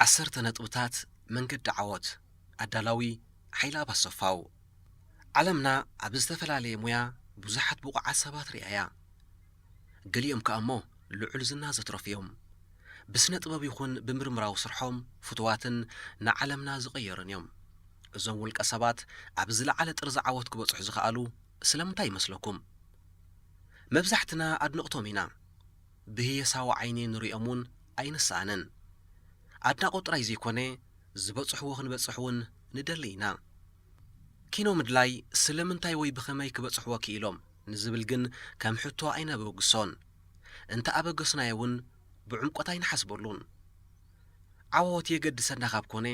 ዓሰርተ ነጥብታት መንገዲ ዓወት። ኣዳላዊ ሓይለኣብ ኣሰፋው። ዓለምና ኣብ ዝተፈላለየ ሙያ ብዙሓት ብቑዓት ሰባት ርእያ እያ። ገሊኦም ከኣ እሞ ልዑል ዝና ዘትረፉ እዮም። ብስነ ጥበብ ይኹን ብምርምራዊ ስርሖም ፍቱዋትን ንዓለምና ዝቐየሩን እዮም። እዞም ውልቀ ሰባት ኣብ ዝለዓለ ጥርዚ ዓወት ክበጽሑ ዝኸኣሉ ስለምንታይ ይመስለኩም? መብዛሕትና ኣድነቕቶም ኢና። ብህየሳዊ ዓይኒ ንሪኦም እውን ኣይንሰኣንን። ኣድናቖት ጥራይ ዘይኮነ፣ ዝበጽሕዎ ክንበጽሕ እውን ንደሊ ኢና። ኪኖ ምድላይ ስለምንታይ ወይ ብኸመይ ክበጽሕዎ ክኢሎም ንዝብል ግን ከም ሕቶ ኣይነበግሶን። እንተ ኣበገስናዮ እውን ብዕምቆት ኣይንሓስበሉን። ዓወት የገድሰና ካብ ኮነ፣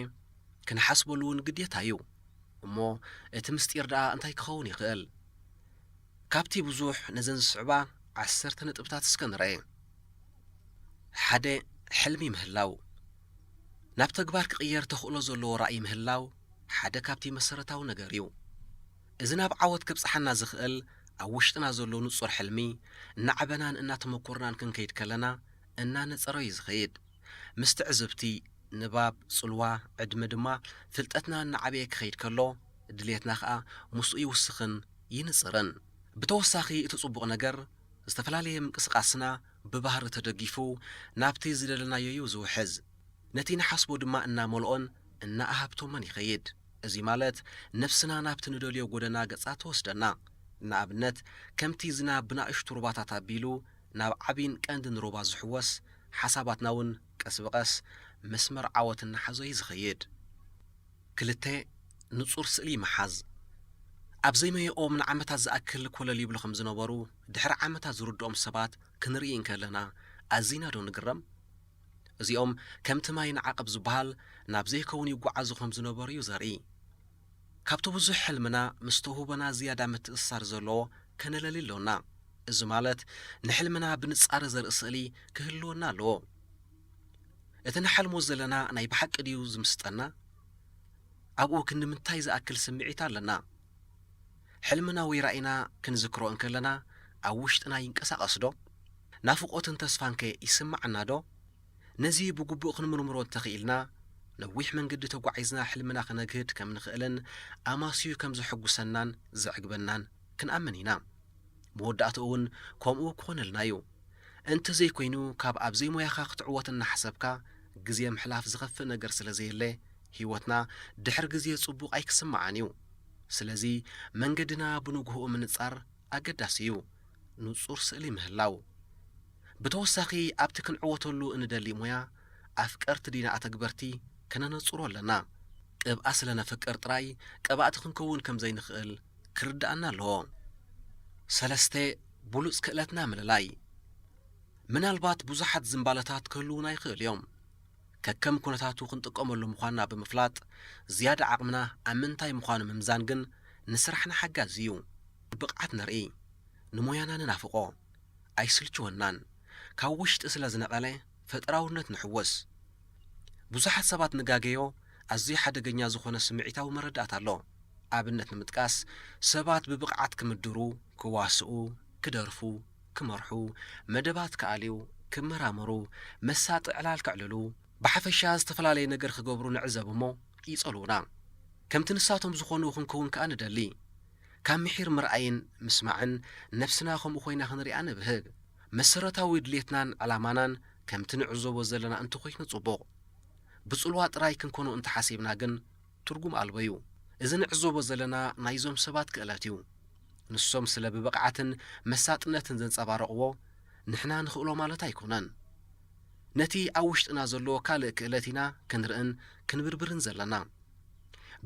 ክንሓስበሉ እውን ግዴታ እዩ። እሞ እቲ ምስጢር ደኣ እንታይ ክኸውን ይኽእል? ካብቲ ብዙሕ ነዘን ዝስዕባ ዓሰርተ ነጥብታት እስከ ንርአ። ሓደ፣ ሕልሚ ምህላው። ናብ ተግባር ክቕየር ተኽእሎ ዘለዎ ራእይ ምህላው ሓደ ካብቲ መሰረታዊ ነገር እዩ። እዚ ናብ ዓወት ከብጽሓና ዝኽእል ኣብ ውሽጥና ዘሎ ንጹር ሕልሚ እናዓበናን እናተመኮርናን ክንከይድ ከለና እናነጸረ እዩ ዝኸይድ። ምስ ትዕዝብቲ፣ ንባብ፣ ጽልዋ፣ ዕድመ ድማ ፍልጠትና እናዓበየ ክኸይድ ከሎ ድልየትና ኸኣ ምስኡ ይውስኽን ይንጽርን። ብተወሳኺ እቲ ጽቡቕ ነገር ዝተፈላለየ ምንቅስቓስና ብባህሪ ተደጊፉ ናብቲ ዝደለናዮ እዩ ዝውሕዝ። ነቲ ንሓስቦ ድማ እናመልኦን እናኣሃብተሞን ይኸይድ። እዚ ማለት ነፍስና ናብቲ ንደልዮ ጎደና ገጻ ትወስደና። ንኣብነት ከምቲ ዝናብ ብናእሽቱ ሩባታት ኣቢሉ ናብ ዓቢን ቀንድን ሩባ ዝሕወስ፣ ሓሳባትና እውን ቀስ ብቐስ መስመር ዓወት እናሓዞ እዩ ዝኸይድ። ክልተ፣ ንጹር ስእሊ ምሓዝ። ኣብ ዘይመየኦም ንዓመታት ዝኣክል ኮለል ይብሉ ከም ዝነበሩ ድሕሪ ዓመታት ዝርድኦም ሰባት ክንርኢ እንከለና ኣዚና ዶ ንግረም? እዚኦም ከምቲ ማይ ንዓቐብ ዝበሃል ናብ ዘይከውን ይጓዓዙ ከም ዝነበሩ እዩ ዘርኢ። ካብቲ ብዙሕ ሕልምና ምስ ተውህቦና ዝያዳ ምትእስሳር ዘለዎ ከነለሊ ኣሎና። እዚ ማለት ንሕልምና ብንጻረ ዘርኢ ስእሊ ክህልወና ኣለዎ። እቲ ንሓልሞ ዘለና ናይ ብሓቂ ድዩ ዝምስጠና? ኣብኡ ክንዲ ምንታይ ዝኣክል ስምዒት ኣለና? ሕልምና ወይ ራእይና ክንዝክሮ እንከለና ኣብ ውሽጥና ይንቀሳቐስ ዶ? ናፍቖትን ተስፋንከ ይስምዓና ዶ? ነዚ ብግቡእ ክንምርምሮ እንተኽኢልና፣ ነዊሕ መንገዲ ተጓዒዝና ሕልምና ከነግህድ ከም ንኽእልን ኣማስዩ ከም ዘሐጉሰናን ዘዕግበናን ክንኣምን ኢና። መወዳእትኡ እውን ከምኡ ክኾነልና እዩ። እንተዘይኮይኑ፣ ካብ ኣብ ዘይሞያኻ ክትዕወት እናሓሰብካ ግዜ ምሕላፍ ዝኸፍእ ነገር ስለ ዘየለ፣ ህይወትና ድሕሪ ግዜ ጽቡቕ ኣይክስምዓን እዩ። ስለዚ፣ መንገድና ብንግሆኡ ምንጻር ኣገዳሲ እዩ። ንጹር ስእሊ ምህላው። ብተወሳኺ፣ ኣብቲ ክንዕወተሉ እንደሊ ሞያ፣ ኣፍቀርቲ ዲና ኣተግበርቲ ከነነጽሮ ኣለና። ቅብኣ ስለ ነፍቅር ጥራይ ቀባእቲ ክንከውን ከም ዘይንኽእል ክርድኣና ኣለዎ። ሰለስተ፣ ብሉጽ ክእለትና ምልላይ። ምናልባት ብዙሓት ዝንባለታት ክህልዉና ይኽእሉ እዮም። ከከም ኩነታቱ ክንጥቀመሉ ምዃንና ብምፍላጥ፣ ዝያዳ ዓቕምና ኣብ ምንታይ ምዃኑ ምምዛን ግን ንስራሕና ሓጋዚ እዩ። ብቕዓት ነርኢ፣ ንሞያና ንናፍቖ፣ ኣይስልችወናን። ካብ ውሽጢ ስለ ዝነቐለ ፈጠራውነት ንሕወስ። ብዙሓት ሰባት ንጋገዮ ኣዝዩ ሓደገኛ ዝኾነ ስምዒታዊ መረዳእታ ኣሎ። ኣብነት ንምጥቃስ፣ ሰባት ብብቕዓት ክምድሩ፣ ክዋስኡ፣ ክደርፉ፣ ክመርሑ፣ መደባት ክኣልዩ፣ ክመራመሩ፣ መሳጢ ዕላል ከዕልሉ፣ ብሓፈሻ ዝተፈላለየ ነገር ክገብሩ ንዕዘብ እሞ ይጸልዉና። ከምቲ ንሳቶም ዝኾኑ ክንከውን ከኣ ንደሊ። ካብ ምሒር ምርኣይን ምስማዕን ነፍስና ከምኡ ኮይና ክንሪኣ ንብህግ። መሰረታዊ ድሌትናን ዕላማናን ከምቲ ንዕዘቦ ዘለና እንተኾይኑ ጽቡቕ። ብጽልዋ ጥራይ ክንኮኖ እንተሓሲብና ግን ትርጉም ኣልቦ እዩ። እዚ ንዕዘቦ ዘለና ናይዞም ሰባት ክእለት እዩ። ንሶም ስለ ብብቕዓትን መሳጥነትን ዘንጸባረቕዎ ንሕና ንኽእሎ ማለት ኣይኮነን። ነቲ ኣብ ውሽጥና ዘሎ ካልእ ክእለት ኢና ክንርእን ክንብርብርን ዘለና።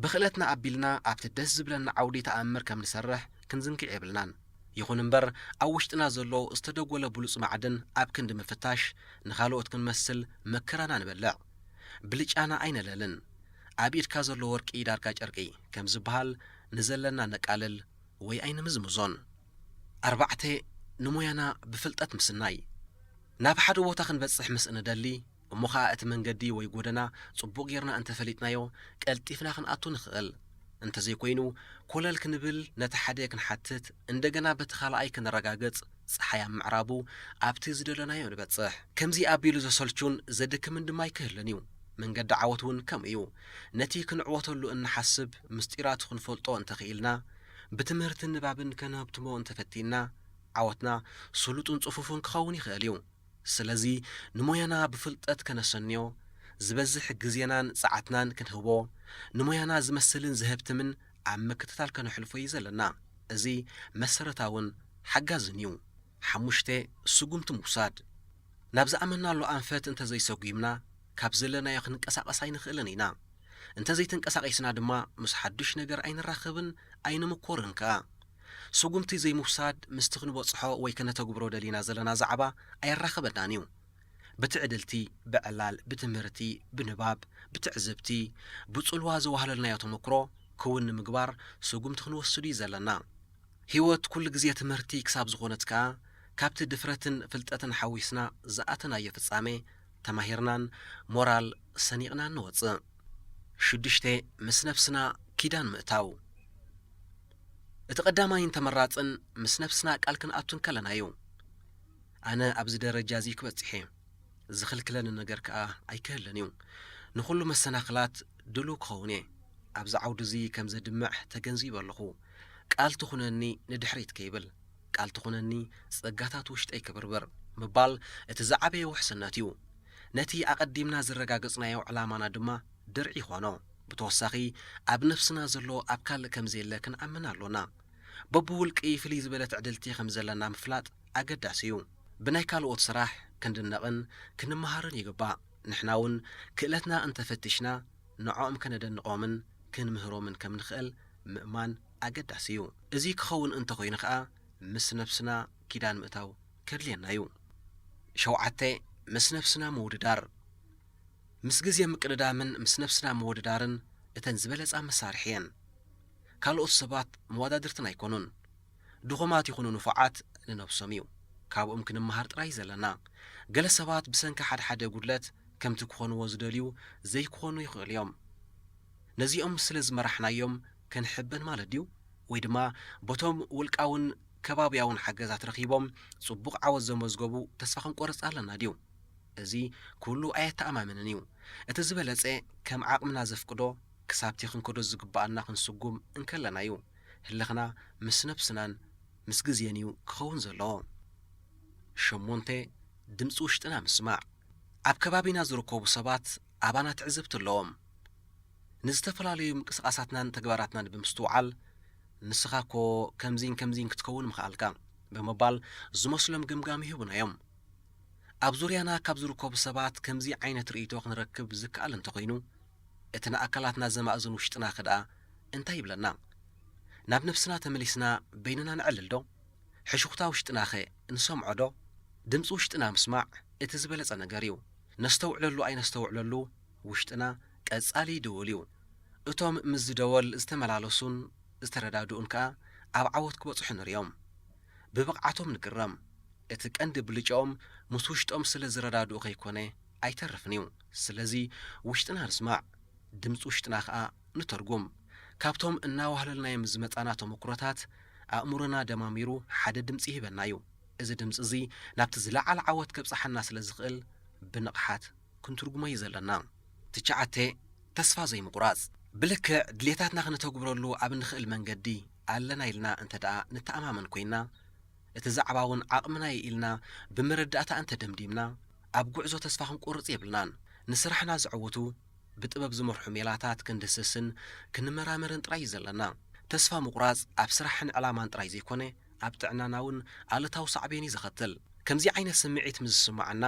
ብኽእለትና ኣቢልና ኣብቲ ደስ ዝብለና ዓውዲ ተኣምር ከም ንሰርሕ ክንዝንግዕ የብልናን። ይኹን እምበር ኣብ ውሽጥና ዘሎ ዝተደጎለ ብሉጽ ማዕድን ኣብ ክንዲ ምፍታሽ ንኻልኦት ክንመስል መከራና ንበልዕ። ብልጫና ኣይነለልን። ኣብ ኢድካ ዘሎ ወርቂ ዳርጋ ጨርቂ ከም ዝበሃል ንዘለና ነቃልል ወይ ኣይንምዝምዞን። ኣርባዕተ፣ ንሞያና ብፍልጠት ምስናይ። ናብ ሓደ ቦታ ክንበጽሕ ምስ እንደሊ እሞ ኸኣ እቲ መንገዲ ወይ ጎደና ጽቡቕ ጌርና እንተፈሊጥናዮ ቀልጢፍና ክንኣቱ ንኽእል። እንተዘይኮይኑ ኮለል ክንብል ነቲ ሓደ ክንሓትት እንደገና በቲ ካልኣይ ክንረጋገጽ ጸሓይ ኣብ ምዕራቡ ኣብቲ ዝደለናዮ ንበጽሕ። ከምዚ ኣቢሉ ዘሰልቹን ዘድክምን ድማ ኣይክህልን እዩ። መንገዲ ዓወት እውን ከምኡ እዩ። ነቲ ክንዕወተሉ እንሓስብ ምስጢራቱ ክንፈልጦ እንተኽኢልና፣ ብትምህርትን ንባብን ከነህብትሞ እንተፈቲንና፣ ዓወትና ስሉጥን ጽፉፍን ክኸውን ይኽእል እዩ። ስለዚ ንሞያና ብፍልጠት ከነሰንዮ፣ ዝበዝሕ ግዜናን ጸዓትናን ክንህቦ፣ ንሞያና ዝመስልን ዘህብትምን ኣብ ምክትታል ከነሕልፎ እዩ ዘለና። እዚ መሰረታውን ሓጋዝን እዩ። ሓሙሽተ፣ ስጉምቲ ምውሳድ። ናብ ዝኣመናሉ ኣንፈት እንተዘይሰጒምና፣ ካብ ዘለናዮ ክንንቀሳቐስ ኣይንኽእልን ኢና። እንተዘይተንቀሳቒስና ድማ ምስ ሓዱሽ ነገር ኣይንራኸብን ኣይንምኮርን ከኣ። ስጉምቲ ዘይምውሳድ ምስቲ ክንበጽሖ ወይ ከነተግብሮ ደሊና ዘለና ዛዕባ ኣየራኽበናን እዩ። ብትዕድልቲ፣ ብዕላል፣ ብትምህርቲ፣ ብንባብ፣ ብትዕዝብቲ፣ ብጽልዋ ዘዋህለልናዮ ተመክሮ ክውን ንምግባር ስጉምቲ ክንወስድ እዩ ዘለና። ህይወት ኩሉ ግዜ ትምህርቲ ክሳብ ዝኾነት ከኣ፣ ካብቲ ድፍረትን ፍልጠትን ሓዊስና ዝኣተናዮ ፍጻሜ ተማሂርናን ሞራል ሰኒቕናን ንወጽእ። ሽዱሽተ፣ ምስ ነብስና ኪዳን ምእታው። እቲ ቀዳማይን ተመራጽን ምስ ነብስና ቃል ክንኣቱ እንከለና እዩ። ኣነ ኣብዚ ደረጃ እዚ ክበጽሕ እየ፣ ዝኽልክለኒ ነገር ከኣ ኣይክህልን እዩ። ንኹሉ መሰናኽላት ድሉው ክኸውን እየ። ኣብዚ ዓውዲ እዚ ከም ዘድምዕ ተገንዚበ ኣለኹ። ቃል ትኹነኒ ንድሕሪት ከይብል፣ ቃል ትኹነኒ ጸጋታት ውሽጠይ ክብርብር ምባል እቲ ዝዓበየ ውሕስነት እዩ። ነቲ ኣቐዲምና ዘረጋገጽናዮ ዕላማና ድማ ድርዒ ይኾኖ። ብተወሳኺ፣ ኣብ ነፍስና ዘሎ ኣብ ካልእ ከም ዘየለ ክንኣምን ኣሎና። በብውልቂ ፍልይ ዝበለ ትዕድልቲ ከም ዘለና ምፍላጥ ኣገዳሲ እዩ። ብናይ ካልኦት ስራሕ ክንድነቕን ክንመሃርን ይግባእ። ንሕና እውን ክእለትና እንተፈቲሽና፣ ንዕኦም ከነደንቖምን ክንምህሮምን ከም ንኽእል ምእማን ኣገዳሲ እዩ። እዚ ክኸውን እንተኾይኑ ኸኣ፣ ምስ ነብስና ኪዳን ምእታው ከድልየና እዩ። ሸውዓተ፣ ምስ ነብስና ምውድዳር። ምስ ግዜ ምቅድዳምን ምስ ነብስና ምውድዳርን እተን ዝበለጻ መሳርሒ እየን። ካልኦት ሰባት መወዳድርትና ኣይኮኑን። ድኹማት ይኹኑ ንፉዓት ንነብሶም እዩ። ካብኦም ክንመሃር ጥራይ እዩ ዘለና። ገለ ሰባት ብሰንኪ ሓደ ሓደ ጉድለት ከምቲ ክኾንዎ ዝደልዩ ዘይክኾኑ ይኽእሉ እዮም። ነዚኦም ስለ ዝመራሕናዮም ክንሕበን ማለት ድዩ? ወይ ድማ በቶም ውልቃውን ከባብያውን ሓገዛት ረኺቦም ጽቡቕ ዓወት ዘመዝገቡ ተስፋ ክንቆርጽ ኣለና ድዩ? እዚ ኩሉ ኣየተኣማምንን እዩ። እቲ ዝበለጸ ከም ዓቕምና ዘፍቅዶ ክሳብቲ ክንከዶ ዝግብኣና ክንስጉም እንከለና እዩ። ህልኽና ምስ ነብስናን ምስ ግዜን እዩ ክኸውን ዘለዎ። ሸሞንተ፣ ድምጺ ውሽጥና ምስማዕ። ኣብ ከባቢና ዝርከቡ ሰባት ኣባና ትዕዝብቲ ኣለዎም። ንዝተፈላለዩ ምንቅስቓሳትናን ተግባራትናን ብምስትውዓል፣ "ንስኻ እኮ ከምዚን ከምዚን ክትከውን ምኽኣልካ" ብምባል ዝመስሎም ግምጋም ይህቡና እዮም። ኣብ ዙርያና ካብ ዝርከቡ ሰባት ከምዚ ዓይነት ርእይቶ ክንረክብ ዝከኣል እንተኾይኑ፣ እቲ ንኣካላትና ዘማእዝን ውሽጥናኸ ደኣ እንታይ ይብለና? ናብ ነብስና ተመሊስና በይንና ነዕልል ዶ? ሕሹኽታ ውሽጥናኸ ንሰምዖ ዶ? ድምጺ ውሽጥና ምስማዕ እቲ ዝበለጸ ነገር እዩ። ነስተውዕለሉ ኣይነስተውዕለሉ፣ ውሽጥና ቀጻሊ ይድውል እዩ። እቶም ምስዚ ደወል ዝተመላለሱን ዝተረዳድኡን ከኣ ኣብ ዓወት ክበጽሑ ንርእዮም። ብብቕዓቶም ንግረም። እቲ ቀንዲ ብልጫኦም ምስ ውሽጦም ስለ ዝረዳድኡ ከይኮነ ኣይተርፍን እዩ። ስለዚ ውሽጥና ንስማዕ፣ ድምጺ ውሽጥና ከኣ ንተርጉም። ካብቶም እናዋህለልናዮም ዝመጻና ተመኩሮታት ኣእምሮና ደማሚሩ ሓደ ድምጺ ይህበና እዩ። እዚ ድምጺ እዚ ናብቲ ዝለዓለ ዓወት ከብጽሓና ስለ ዝኽእል ብንቕሓት ክንትርጉሞ እዩ ዘለና። ትሽዓተ፣ ተስፋ ዘይምቑራጽ። ብልክዕ ድሌታትና ክነተግብረሉ ኣብ እንኽእል መንገዲ ኣለና ኢልና እንተ ደኣ ንተኣማመን ኮይንና፣ እቲ ዛዕባ እውን ዓቕምና እዩ ኢልና ብመረዳእታ እንተ ደምዲምና፣ ኣብ ጉዕዞ ተስፋ ክንቆርጽ የብልናን። ንስራሕና ዘዕውቱ፣ ብጥበብ ዝመርሑ ሜላታት ክንድህስስን ክንመራመርን ጥራይ እዩ ዘለና። ተስፋ ምቑራጽ ኣብ ስራሕን ዕላማን ጥራይ ዘይኮነ፣ ኣብ ጥዕናና እውን ኣሉታዊ ሳዕቤን እዩ ዘኸትል። ከምዚ ዓይነት ስምዒት ምስ ዝስምዓና፣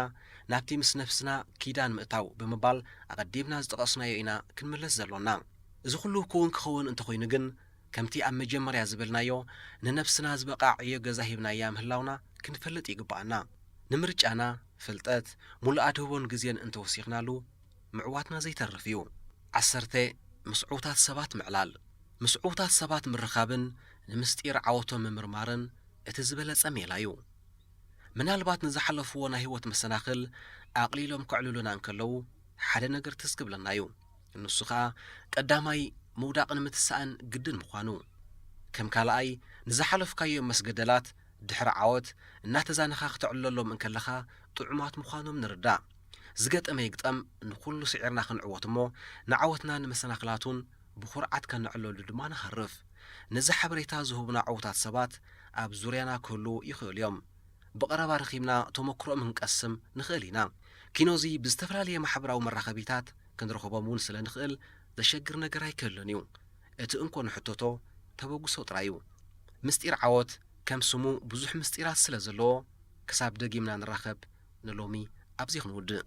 ናብቲ ምስ ነፍስና ኪዳን ምእታው ብምባል ኣቐዲምና ዝጠቐስናዮ ኢና ክንምለስ ዘሎና። እዚ ኩሉ ክውን ክኸውን እንተኾይኑ ግን፣ ከምቲ ኣብ መጀመርያ ዝበልናዮ፣ ንነፍስና ዝበቕዓ ዕዮ ገዛ ሂብናያ ምህላውና ክንፈልጥ ይግብኣና። ንምርጫና ፍልጠት፣ ሙሉእ ኣድህቦን ግዜን እንተወሲኽናሉ፣ ምዕዋትና ዘይተርፍ እዩ። ዓሰርተ፣ ምስ ዕዉታት ሰባት ምዕላል። ምስ ዕዉታት ሰባት ምርኻብን ንምስጢር ዓወቶም ምምርማርን እቲ ዝበለጸ ሜላ እዩ። ምናልባት ንዝሓለፍዎ ናይ ህይወት መሰናኽል ኣቕሊሎም ከዕልሉና እንከለዉ፣ ሓደ ነገር ትዝ ክብለና እዩ። ንሱ ኸኣ፣ ቀዳማይ ምውዳቕን ምትሳእን ግድን ምዃኑ። ከም ካልኣይ፣ ንዝሓለፍካዮም መስገደላት ድሕሪ ዓወት እናተዛነኻ ክተዕልለሎም እንከለኻ ጥዑማት ምዃኖም ንርዳእ። ዝገጠመ ይግጠም፣ ንኹሉ ስዒርና ክንዕወት እሞ፣ ንዓወትና ንመሰናኽላቱን ብኹርዓት ከነዕለሉ ድማ ንሃርፍ። ነዚ ሓበሬታ ዝህቡና ዕዉታት ሰባት ኣብ ዙርያና ክህልዉ ይኽእሉ እዮም። ብቐረባ ረኺብና ተመክሮኦም ክንቀስም ንኽእል ኢና። ኪኖዚ ብዝተፈላለየ ማሕበራዊ መራኸቢታት ክንረኽቦም እውን ስለ ንኽእል ዘሸግር ነገር ኣይክህሉን እዩ። እቲ እንኮ ንሕተቶ ተበግሶ ጥራይ እዩ። ምስጢር ዓወት ከም ስሙ ብዙሕ ምስጢራት ስለ ዘለዎ፣ ክሳብ ደጊምና ንራኸብ ንሎሚ ኣብዚ ክንውድእ።